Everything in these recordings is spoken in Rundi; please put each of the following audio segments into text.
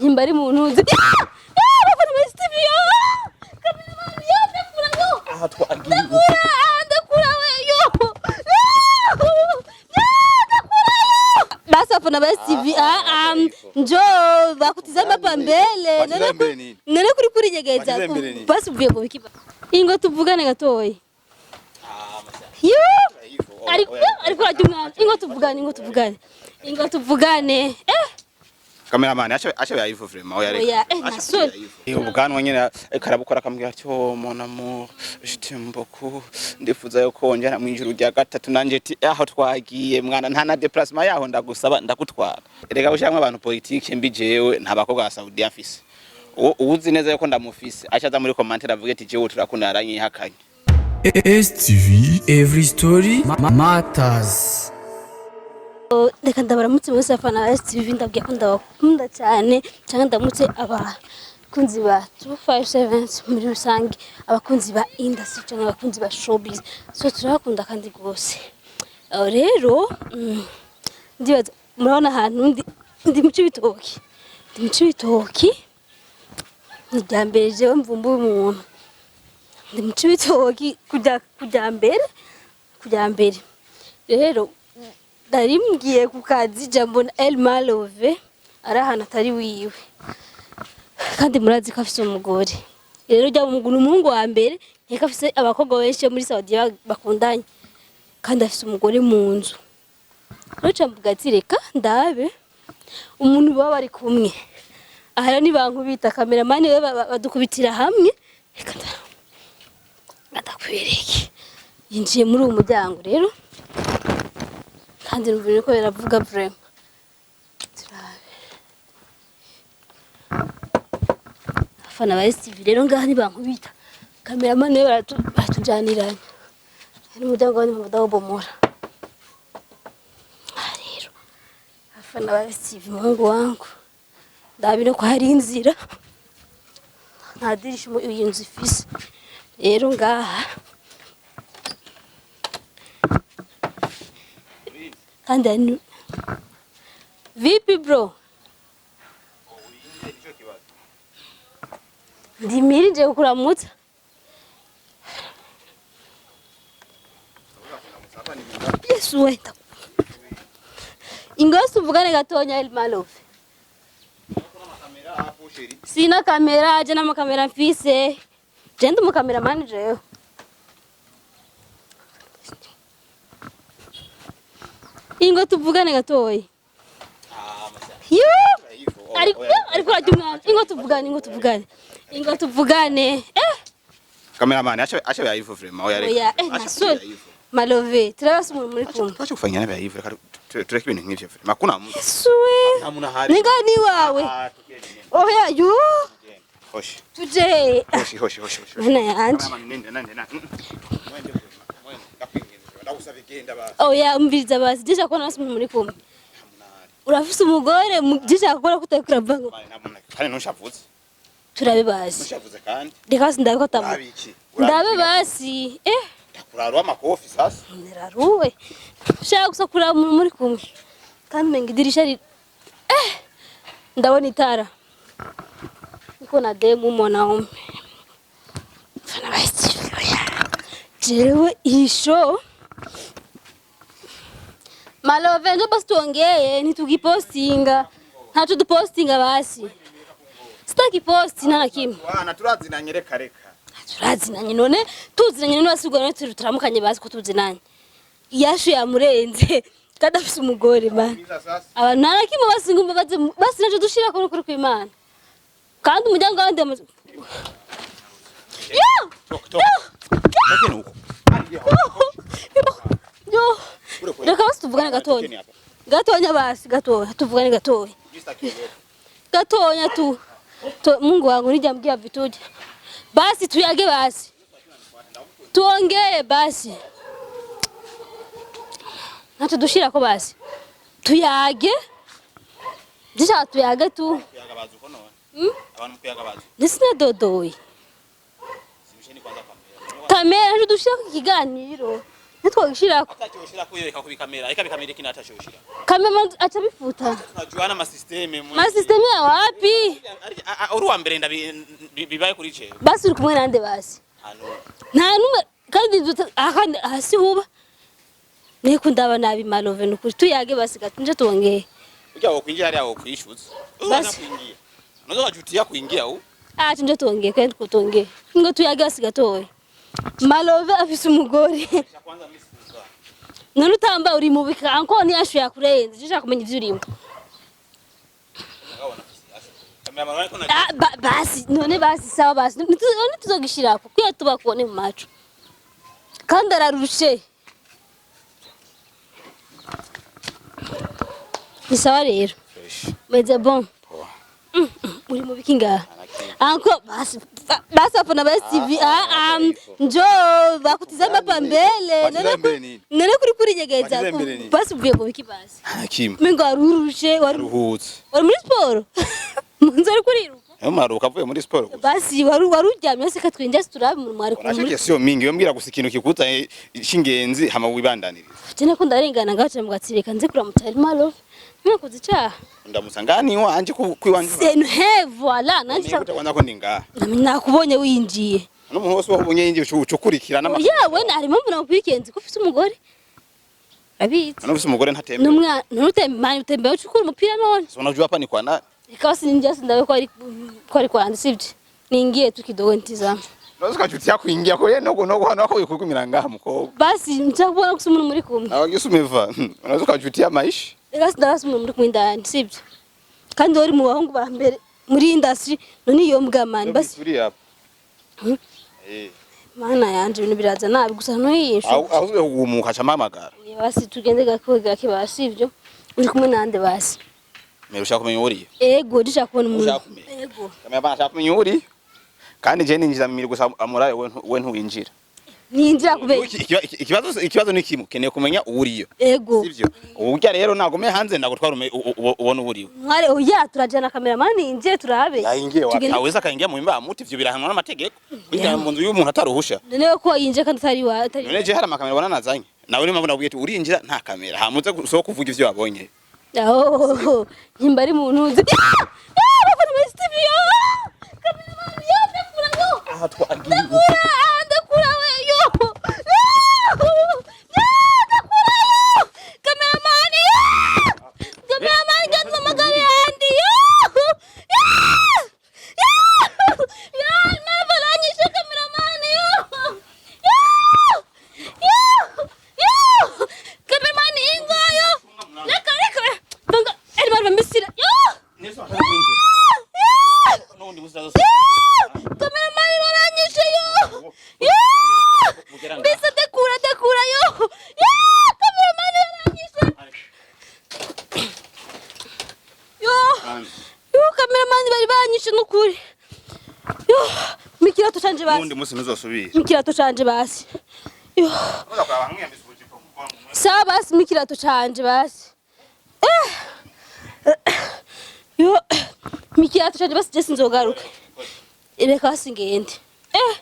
Nimba ari mu ntuzi. Bafana ba STV yo. Cameraman yo, ndakura yo. Aha twagiye. Ndakura, ndakura we yo. Yo, ndakura yo. Basi bafana ba STV, njoo bakutizame hapa mbele. Batizame mbele nini? None kuri kurinyegeza. Batizame mbele nini? Basi uvuye ku bikiba. Ingo tuvugane gatoyi. Yo! Ariko ariko arajya umwana. Ingo tuvugane, ingo tuvugane. Ingo tuvugane. Eh, Cameraman, acha acha ya hivyo vraiment, oya reka. Oya, Acha nasoni. ya hivyo. Eh, ubwanwa nyene ariko arabukora akambwira ati: "Oh mon amour, je t'aime beaucoup. Ndifuza yuko wonjana mu ijuru rya gatatu." Nanje ati: "Aho twagiye mwana, nta na déplacement yaho ndagusaba, ndagutwara." Reka gushiramwo abantu politike mbi, jewe nta bakobwa ba Saudi afise. Uwuzi neza yuko ndamufise acha aza muri commentaire avuge ati: "Jewe turakunda, yaranyihakanye." STV Every Story Matters. Reka ndabaramutse mwese abafana ba STV, ndabwiye ko ndabakunda cyane, cyangwa ndamutse abakunzi ba 257 muri rusange, abakunzi ba industry cyangwa abakunzi ba showbiz. So turabakunda kandi rwose. Aho rero ndibaza murabona ahantu ndi mu Cibitoki, ndi mu Cibitoki. Ni irya mbere jewe mvumbuye umuntu. Ndi mu Cibitoki kujya mbere. Rero nari mbwiye ku kazi, jya mbona El Malove ari ahantu atari wiwe, kandi murazi ko afise umugore. Rero jya ni umuhungu wa mbere nkeka afise abakobwa benshi bo muri Saudiya bakundanye, kandi afise umugore mu nzu. Rero ca mvuga ati: "Reka ndabe umuntu baba bari kumwe." Aha rero nibankubita, cameraman we badukubitira hamwe. Reka ndakwereke. Yinjiye muri uwo muryango rero, kandi numva biriko biravuga vraiment. Turabe abafana ba STV rero ngaha nibankubita, cameraman we baratujaniranya n'umuryango wandi ndawubomora. Aha rero abafana ba STV, muhungu wangu, ndabire ko hari inzira, nta dirisha iyi nzu ifise. Rero ngaha kandi hari vipi bro? Ndimiri nje kukuramutsa. Yesu wenda ingosi uvugane gatonya. El Malove, sina kamera aje n'amakamera mfise, je ndi umukameramani jewe. Ingo tuvugane gatoyi. Yo! Ariko ariko arajya umwana. Ingo tuvugane, ingo tuvugane, ingo tuvugane. Eh. Cameraman, acha acha ya hivyo vraiment, oya reka. Oya, Acha nasoni. ya hivyo. Malove, turabasa umuntu muri kumwe. Tuache kufanyana vya hivyo, reka tureke ibintu nk'ivyo vraiment. Hakuna mtu. Yesu we. Nta muntu ahari. Ninga ni wawe. Ah, tugende, nenda. Oya yo. Tugende. Hoshi. Tuje. Hoshi, hoshi, hoshi, hoshi. Mana yanje. Cameraman, nenda, nenda, nenda. Mwende vraiment. Mwende. Ndakwinginze. Ndagusaba igenda basi. Oya, umviriza basi, je kubona basi umuntu muri kumwe. Nta muntu ahari. Urafise umugore, je kubona ko utariko uravuga ngo Mane, nta muntu ahari. Kandi ntushavuze. Turabe basi. Ntushavuze kandi. Reka basi ndabe ko atamu. Urabe iki? Ndabe basi. Eh. Ndakurarwa amakofi sasa. Niraruwe. Ushaka gusa kuraba umuntu muri kumwe. Kandi umenga idirisha eh, ndabona itara. Niko na demu mwanaume. Fana basi. Oya. Jewe iyi show Malove, njo basi tuongee, ntitugipostinga. Ntaco dupostinga basi. Sitaki posti nta na kimwe. Wana turazinanye, reka reka. Turazinanye none, tuzinanye none basigwa none turi turamukanye basi ko tuzinanye. Yashu yamurenze kandi afise umugore man. Mwiza sasa. Abantu nta na kimwe basi ngumva baze basi naco dushira ko kuri kw'Imana. Kandi umuryango wandi amaze. Yo! Toka toka. Toka huko. Yo! Reka basi tuvugane gatonya. Gatonya basi, gatonya, tuvugane gatonya. Gatonya tu. To, Mungu wangu nijamgia vituje. Basi tuyage basi. Tuongee basi. Nacho dushirako basi. Tuyage. Ndishaka tuyage tu. Kuyagabaza uko none. Hmm? Abantu kuyagabaza. Ndisina dodoyi. Simisheni kwanza kamera. Kamera nacho dushirako ikiganiro. Ntitwogishirako. Atachoshira kuyereka kubi kamera, eka bikamera ikina atachoshira. Kamera aca bifuta. Tunajuana ma système Ma système ya wapi? Uri wa mbere ndabi bibaye kuri jewe. Basi uri kumwe nande basi? Hano. Nta numwe kandi kandi hasi huba. Niko ndaba nabi Malove, nukuri tuyage basi gato nje tuongee. Ujya wo kwinjira hariya wo kwishuza. Basi. Kuingia. Unaweza kujutia kuingia u. Ah, tunje tuongee kandi tuongee. Ngo tuyage basi gatoya. Malove afise umugore. Kwanza mimi sikuza. None utamba uri mu bika anko ni ashu yakurenze. Je, shaka kumenya ivyo urimo. Kamera mara kuna. Ah, basi none basi sawa basi. None tuzogishirako kuya tubakubone mu maco. Kandi ararushe. Ni sawa rero. Fresh. Meze bon. Poa. Uri mu biki ngaha? Anko basi basi hapo na basi TV. Ah, ah, njoo bakutizama hapa mbele. Bakutizama mbele nini? None kuri kuri nyegeza. Bakutizama mbele nini? Basi uvuye mu biki basi? Hakimu. Mengo warurushe, wari Ruhutse. wari muri siporo. Munzu ari kuriruka. Yo maruka avuye muri siporo. Basi wari wari uryamye se katwinjye turabe mu mwari Unashike kumuri. sio mingi yombwira gusa ikintu kikuza cy'ingenzi hama wibandaniriza. Jene ko ndarengana ngaca mu gatsireka nze kuramutsa Malove. Mwakoze icaha. Ndamusanga ni wanje kwiwanje. C'est he voilà nanje Nikuta kwanza ko ninga. nakubonye winjiye. No muntu wose wabonye yinjiye ucukurikirana. Oya we harimo mbona ukwikenzi ko ufise umugore. Abizi. None ufise umugore ntatembe. Numwana ntutembe utembe ucukura umupira none. So unajua hapa ni kwa nani? Ikawa sininjia sindawe ko ari kwande sivyo. Ningiye tu kidogo ntizama. Unaweza ukajutia kuingia kwa yeye noko noko hano wako yikukumira ngaha mukobwa. Basi nchakubona kusa umuntu muri kumwe. Na wagise umeva. Unaweza ukajutia maisha. Reka sindabasi umuntu muri kumwe indani sivyo. Kandi wari mu bahungu ba mbere muri industry none iyo mbwa mani basi turi hapa. Hmm? Eh. Mana yanje ibintu biraza nabi gusa ntuyishu. Aho aho kugumuka chamamagara. Basi tugende gake gake basi sivyo. Uri kumwe nande basi? Mero ushaka kumenya uriyo. Ego ndishaka kubona umuntu. Ushaka kumenya. Ego. Kamera bana ashaka kumenya uriyo. Kandi je ninjira mimiri gusa amuraye we ntuwinjira. Ninjira kubera. Ikibazo ni kimwe keneye kumenya uriyo. Ego. Sivyo? Urya rero nagome hanze ndagutwara ubona uriyo. Mware oya turajana cameraman injiye turabe. Yaingiye wapi? Tugende- Aweza kaingia mu nyumba muti ivyo birahanwa n'amategeko. Kwinjira mu nzu y'umuntu ataruhusha. None ko yinjiye kandi atari wa atari. None je hari amakamera ubona nazanye. Nawe niyo mpamvu nabwiye ati urinjira nta kamera. Hamuze so kuvuga ivyo wabonye. Aho nyimba ari mu ntuzi. Ah! Bafana muri TV yo. Cameraman yo ndakura yo. Aha twagiye. Ndakura ah, ndakura we yo. Ah! Ndakura yo. Cameraman yo. Cameraman gatuma magari yandi yo. Ah! Ah! Ya, mama baranyishe cameraman yo. Yo! Yo! Yo! Cameraman ingo yo. Reka reka. Banga Elmar bambisira. Yo! Nelson ashaka kwinjira. Ah! N'ubundi musaza. Cameraman baranyishe yo. Yo! Mbese ndakura ndakura yo. Yo! Cameraman baranyishe. Yo! Yo cameraman bari banyishe nukuri. Yo! Mikirato canje basi. N'ubundi musi ntuzosubira. Mikirato canje basi. Yo! Sawa basi mikirato canje basi. Eh! Yo! Mikirato canje basi je sinzogaruka. Reka basi ngende. Eh!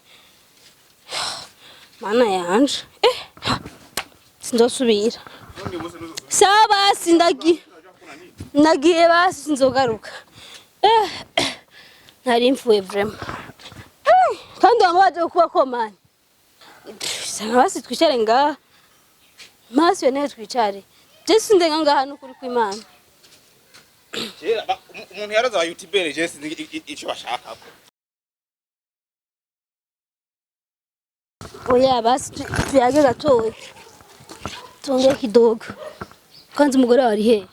Mana yanje. Eh! Sinzosubira. Sawa basi ndagiye. Nagiye basi sinzogaruka. Eh! Nari mfuye vraiment. Eh! Kandi wama waje kuba komani. Sana basi twicare ngaha. Masi we nawe twicare. Je sindenga ngaha nukuri kw'Imana. Kera umuntu yaraza aba YouTuber je sinzi ico bashaka ko. Oya basi tuyage gatoya. Tuongee kidogo. Kwanza umugore wawe ari he?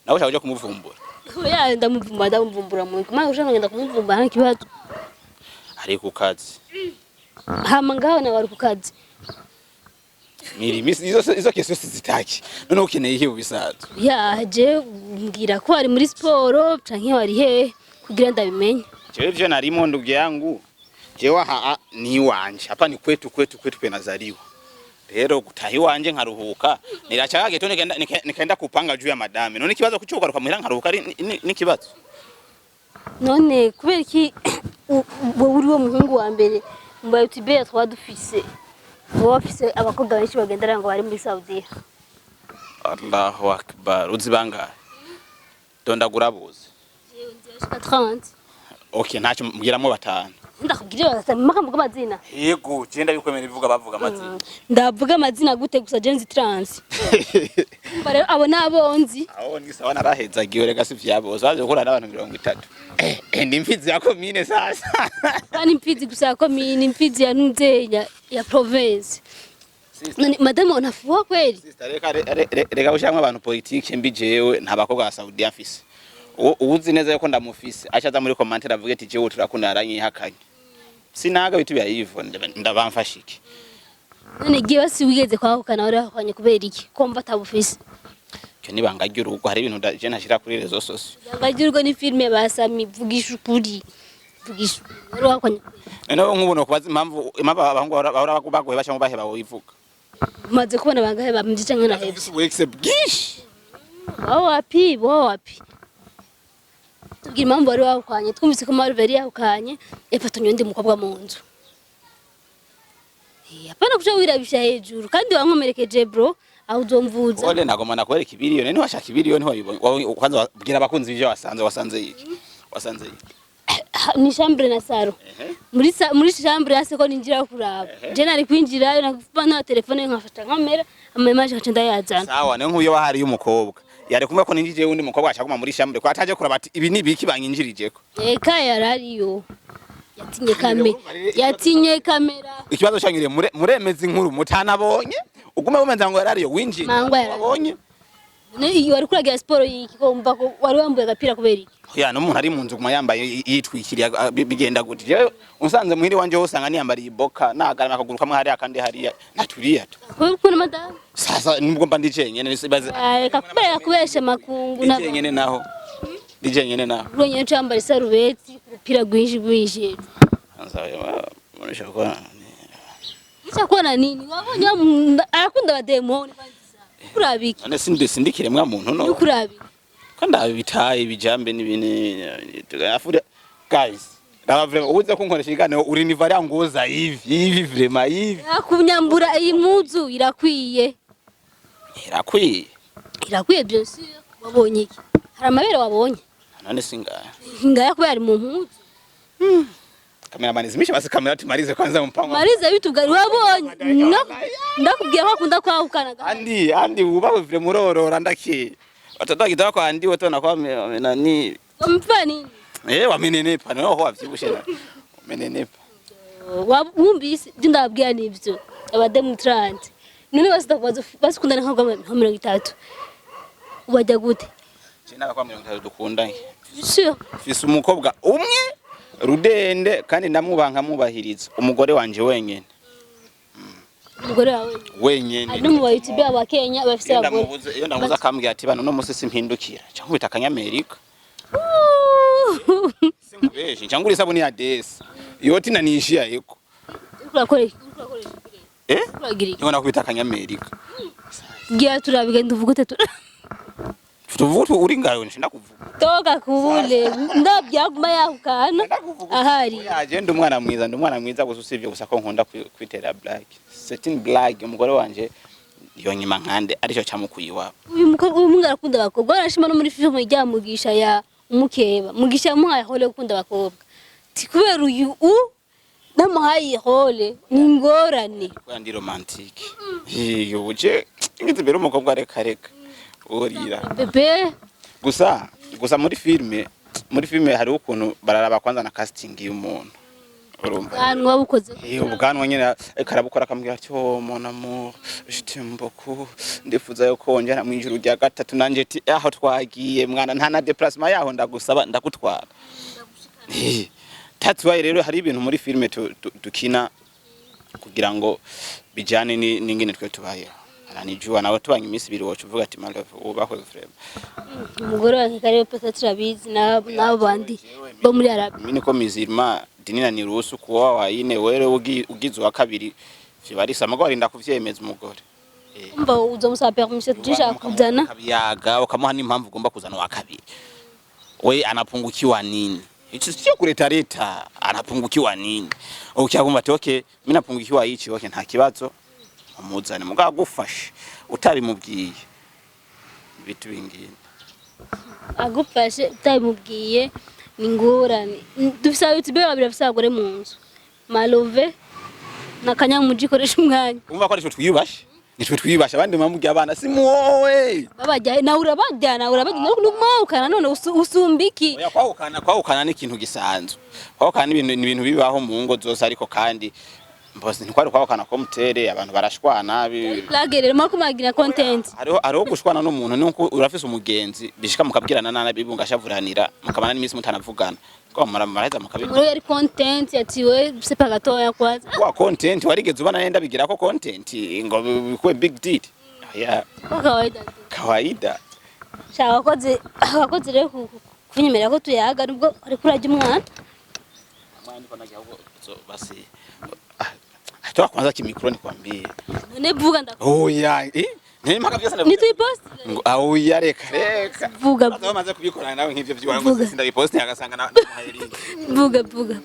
Nawe ushaka kuja kumuvumbura. Oya ndamuvumbura ndamuvumbura mu. Kumanga ushaka ngenda kumuvumbura nta kibazo. Ari ku kazi. Hama ngaho nawe ari ku kazi. Miri misi izo kesi yose zitaki. None ukeneye iki ubisanzwe? Ya je mbwira ko ari muri siporo canke wari he kugira ndabimenye. Jewe ivyo narimo ndugu yangu. Jewe aha ni iwanje. Hapa ni kwetu kwetu kwetu penazaliwa. Rero gutaha iwanje nkaruhuka. Nirachaga geto nikaenda kupanga juu ya madame. None ikibazo kucugaruka muhira nkaruhuka ari ni kibazo. None kubera iki wowe uri wo muhungu wa mbere mu ba YouTuber twaba dufise Wowe afise abakobwa benshi bagendera ngo bari muri Saudiya. Allahu akbar, uzi bangahe? Dondagura buzi. Bashika 30. Okay, ntacyo, mbwiramo batanu. Ndakubwira batanu mpaka mvuga amazina? Yego, je ndabikwemera, ibivuga bavuga amazina. Ndavuga amazina gute gusa? Je nzi 30. Umva rero, abo nabo nzi. Aho ni sawa, narahezagiwe. Rega si vyabose baje guhura n'abantu 30. Ndi imfizi ya komine sasa. Kandi imfizi gusa ya komine, imfizi ya nuzenya ya province. None madame, unafuha kweli? Sister, reka reka ushamwe abantu politike mbi. Jewe nta bakobwa ba Saudiya mfise. Uwuzi neza yuko ndamufise aca aza muri commentaire avuge ati jewe turakunda, yaranyihakanye, sinaga bitu bya hivyo, ndabamfasha iki? None giye basi wigeze kwahukana, wari wahukanye kubera iki ko mva atabufise? Icyo nibanga ry'urugo, hari ibintu je ntashira kuri réseaux sociaux. Ngagirwa ni filme basami. Vugisha ukuri, vugisha ukuri, wari wahukanye kubera? Noneho nk'ubu nokubaza impamvu abahungu bahora bagoye bacamo baheba, woyivuga? Umaze kubona bangahe bamvye canke nahevye? Wekse bwinshi. Wao wapi, wao wapi? Tubwira impamvu wari wahukanye. Twumvise ko Marvel yari yahukanye, yafatanye undi mukobwa mu nzu. Hapana kuja wirabisha hejuru kandi wankomerekeje bro, aho uzomvuza. Ole, nagomba nakwereka ibiriyo, ni washaka ibiriyo ntiwabibonye. Wowe kwanza bwira abakunzi ivyo wasanze. Wasanze iki? Wasanze iki? Ni chambre na salon. Muri chambre yase ko ninjira kuraba. Je nari kwinjirayo nakuva na telefone nkafata nkamera ama image nkaca ndayazana. Sawa, niyo nk'uyo wahariye umukobwa yari kumwe ko ninjije undi mukobwa ashaka muri chambre ko ataje kuraba ati ibi ni ibiki banyinjirijeko? Eka, yarariyo, yatinye kamera, yatinye kamera. Ikibazo cyanyuriye muremeza inkuru mutanabonye, ugume wumeza ngo yarariyo winjiye. Mangwa yarariyo. Wabonye? Ne iyo wari kuragira siporo yiki ko umva ko wari wambaye agapira kubera iki? Ya, n'umuntu ari mu nzu guma yambaye yitwikiriye, bigenda gute? Jewe unsanze muhiri wanje hose usanga niyambariye iboka, nagarama akaguru kamwe hariya akandi hariya, naturiya tu. Kubera ukuntu madamu. Sasa nubwo mba ndi jenyene nisibaze. Reka kubera kubesha makungu. Ndi jenyene naho, ndi jenyene naho. Uronyene cambara isarubeti, umupira gwinshi gwinshi. Munisha ko Nishakuwa nini? Wabonye arakunda abademoni kwanza. Kurabiki? None sindikiremwa muntu no? Kurabiki? Ko ndabitaye ibijambe n'ibintu afuri. Guys, raba vraiment, ubuze kunkoresha ikiganiro uri nivalia nguo za hivi hivi, vraiment hivi. Kunyambura iyi mpuzu irakwiye. Irakwiye. Irakwiye, bien sûr. Wabonye iki? Hari amabere wabonye? None singaya? Ngaya kubera ari mu mpuzu. Cameraman, zimisha basi kamera tumalize kwanza mpango. Mariza vitu gani wabonye? Ndakubwiye ko akunda kwahukana. Andi ubawe vile murorora ndaki. Watoto wakitoka kwa Andi wote wanakuwa nani? Wamfa nini? Eh, wamenenepa. No ho wavyibushe na. Wamenenepa. Wumvise ibyo ndababwira nivyo abademu 30. None basi basikundana nka 30, wajya gute? Je naba 30 dukundanye. Sure. Mfise umukobwa umwe rudende kandi ndamwubaha nkamwubahiriza. Umugore wanje wenyene. Umugore wawe? Wenyene. Hari no mu ba YouTube aba Kenya bafise Iyo abagore. ndamubuze, iyo ndamubuze akambwira ati bano no musi simpindukira. Cyangwa nkubita akanyamerika. Sinkubeshe, cyangwa isabuni ya desi. Yote inaniishia iko. Uriko urakoresha Eh? uragira iki? Niko nakubita akanyamerika. Gira turabigenda uvuge ute Tuvutu uri ngayo nshinda kuvuga. Toka kubule ndabyaguma yahukana ahari. Oya, je ndi umwana mwiza, ndi umwana mwiza gusa usivye gusa ko nkunda kwitera blague. C'est une blague, umugore wanje yonyima nkande arico camukuye iwabo. Uyu mukobwa, uyu mungu arakunda abakobwa, arashima no muri filime rya Mugisha ya umukeba. Mugisha yamuhaye rôle yo gukunda abakobwa. Ti kubera uyu u namuhaye rôle ni ingorane. Kubera ndi romantique. Iyo uje ngize imbere umukobwa, reka reka. Urira. Bébé. Gusa muri filme hariho ukuntu bararaba kwanza na casting y'umuntu. Urumva? Bwanwa bukoze. Eh, ubwanwa nyene ariko arabukora akambwira ati oh mon amour, je t'aime beaucoup, ndifuza yuko wonjana mu ijuru rya gatatu, nanje ati aho twagiye mwana, nta na déplacement yaho ndagusaba, ndagutwara. That's why rero hari ibintu muri filme dukina kugira ngo bijane n'ingene twe tubayeho. Ananijua nawe tubanye iminsi 2 woca uvuga ati my love, ubahwe vraiment. Umugore wa kare pesa turabizi n'abo bandi bo muri Arabi. Mimi niko musulman, dini inaniruhusu kuoa waine, wewe ugize uwa kabiri vibarisa mugo arinda kuvyemeza umugore. Umva, uzomusaba permission tushaka kuzana. Kabiyaga ukamuha n'impamvu ugomba kuzana uwa kabiri. We anapungukiwa nini? Hicho sio kuleta leta, anapungukiwa nini? Ukiagumba ati okay, mimi napungukiwa hichi, okay, nta kibazo. Umuzane mugabo agufashe utabimubwiye, ibitu bingine. Agufashe utabimubwiye ni ingorane. Dufise abayoutuber babiri bafise abagore mu nzu, Malove na Kanyamuji. Ikoresha umwanya. Umva ko ari twe twiyubashe, nitwe twiyubashe. Abandi mwamubwiye abana si muwowe. Babajya nawe urabajyana, urabajyana n'umwawukana none usumba iki? Oya, kwahukana ni ikintu gisanzwe. Kwahukana ni ibintu bibaho mu ngo zose, ariko kandi mbose ntikwari kwahukana ko mutere abantu barashwana Blague rero muriko muragira content. Hariho gushwana n'umuntu, nuko urafise umugenzi bishika mukabwirana nabi, bungashavuranira, mukabana n'iminsi mutanavugana, ko muraheza mukabi Muri yari content ati we sepa gatoya kwanza. Wa content warigeze ubona nenda bigirako content ngo bikuwe big deal? Ya. Kwa kawaida tu. Kawaida. Sha wakoze rero kunyemerera ko tuyaga nubwo ariko urajya umwana. Mwana niko nagira ahubwo so basi, toa kwanza kimicro nikwambie. None vuga nda. Oya, eh, mpaka byose Nituyipost. Ngo oya, reka reka. Vuga. Baza bamaze kubikorana nawe nk'ivyo by'iwawe ngo Vuga. sindabiposte agasanga na namuhaye link. Vuga, vuga.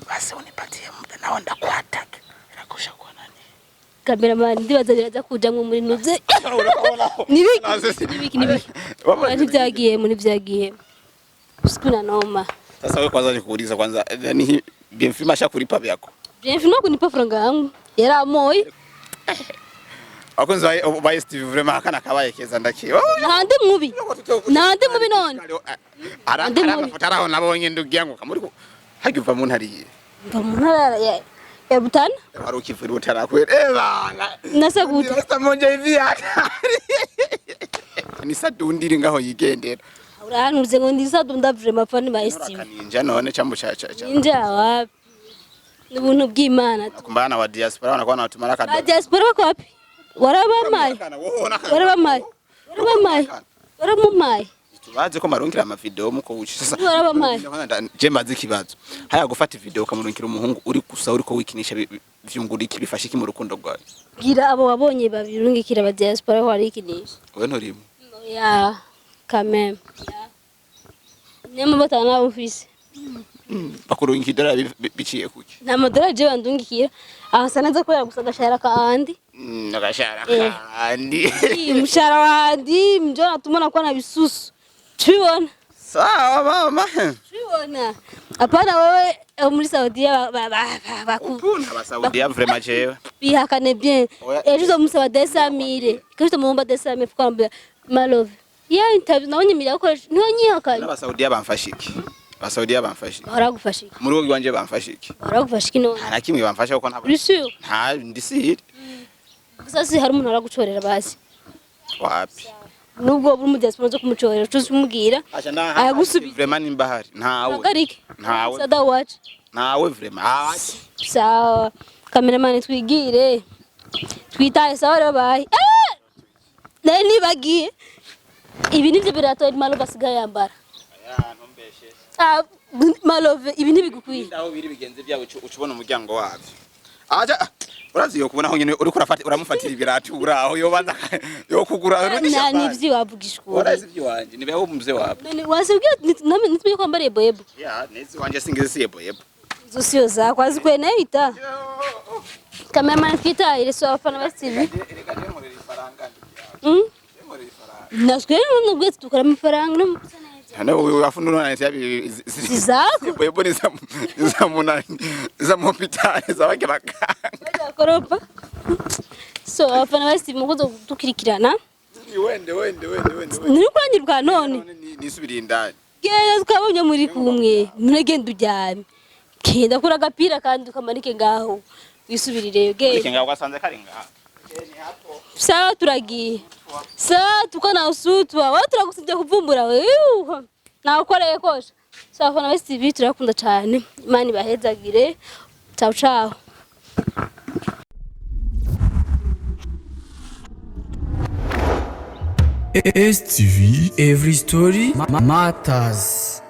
Basi unipatie muda nawe ndakuattack. Nakusha kwa nani? Cameraman, ndibaza biraza kujamwo muri nuze. Nibiki nibiki nibiki? Ntibyagiyemo, ntibyagiyemo. Usiku na noma. Sasa wewe kwanza nikuuliza kwanza, yani Bienfilm ashakulipa vyako? Bienfilm kunipa franga yangu. Yaramoye. Abakunzi ba STV, vraiment akana kabaye keza ndakiwe. Nande mubi. Nande mubi none. Ara Ndi ara mubi. amafoto araho nabonye ndugiya ngo kamuri hajya uva mu ntariye. Mva mu ntara ya Butana. Wari ukivura utarakwera. Eh bana. Nasa gute? Rasta moja hivi hatari. Ni sadundiri ngaho yigendera. Urantuze ngo ndisadunda vraiment fani ba STV. Kaninja none chambo cha cha cha. Ninja wapi? Ni ubuntu bw'Imana. Kumbana wa diaspora wanakuwa wanatumara Ba kadogo. diaspora bako wapi? Warabamaye. Warabamaye. Warabamaye. Waramumaye. Tubaze ko marungikira ama video muko uci sasa. Warabamaye. Je maze ikibazo. Haya gufata video ukamurungikira umuhungu uri gusa uriko wikinisha vyungura iki, bifasha iki mu rukundo rwawe? Bwira abo wabonye babirungikira ba diaspora ko warikinisha. Wewe nturimo. Ya, quand même. Ya. Nema batana nabo mfise. Bakurungikira idolari biciye kuki? Nta madorari je bandungikira. Aha neza kubera gusa agashahara ka Andi. Agashara Eh. kandi. Umushahara wa Andi mjo natuma nakuwa na bisusu. Tubibona. Sawa mama. Tubibona. Hapana wewe muri Saudiya Ukuntu abasaudiya vraiment jewe. Bihakane bien. Oya. Ejo uzomusaba 200 000. Kesho uzomuomba 200 000 kwambia my love. Ya interview nabonye mira gukoresha niho nyihakanye. N'abasaudiya bamfasha iki? Abasaudiya bamfasha iki? Baragufasha iki? Muri wowe iwanje bamfasha iki? Baragufasha iki none? Nta na kimwe bamfasha kuko ntabwo Uri sûr? nta ndisiri. Gusa si hari umuntu aragucorera basi. Wapi? Nubwo uri mu diaspora zo kumucorera ucuze umubwira. Acha nda Ayagusubiza. Vraiment nimba hari ntawe. Hagarike. Ntawe. Sada wacu. Ntawe vraiment. Ah. Sawa. Cameraman, twigire. Twitaye, sawa rero, bye. Eh! Nari nibagiye. Ibi nivyo birato Malove asigaye yambara. Ya ntumbeshe. Ah, Malove, ibi ntibigukwiye. Aho biri bigenze byawe uca ubona umuryango wabyo. Aja urazi yo kubona aho nyene uriko urafata uramufatira ibirato uraho yobanza yo kugura Nta nivyo wavugishwa. Urazi iby'iwanje nibeho umuze wawe. None wasibwiye nitumenye ko wambariye boyebo. Ya nezi wanje singize siye boyebo. Izo siyo zako azikwe nayo. Cameraman, twitahire, so abafana ba TV. Erega je nkorera ifaranga. Nkorera ifaranga. Natwe rero nubwo dukora amafaranga no musa neza. Hano uyu afundu none yabi Zizako. Boyebo ni za munani za mu hôpital za bake baganga. Bajya koropa. So abafana ba TV mukoze dukurikirana. Wende wende wende wende. Nuri kurangirwa none. Nisubiriye indani. Genda twabonye muri kumwe. None genda uryame. Genda kura agapira kandi ukamanike ngaho. Wisubirireyo Ariko genda. ngaho gasanze kari ngaho. Sawa, turagiye. Sawa, tuko na usutwa. Wewe turagusibye kuvumbura wewe. Nawukoreye kosha. Sawa, abafana ba TV turakunda cyane. Imana ibahezagire. Ciao ciao. STV Every Story Matters.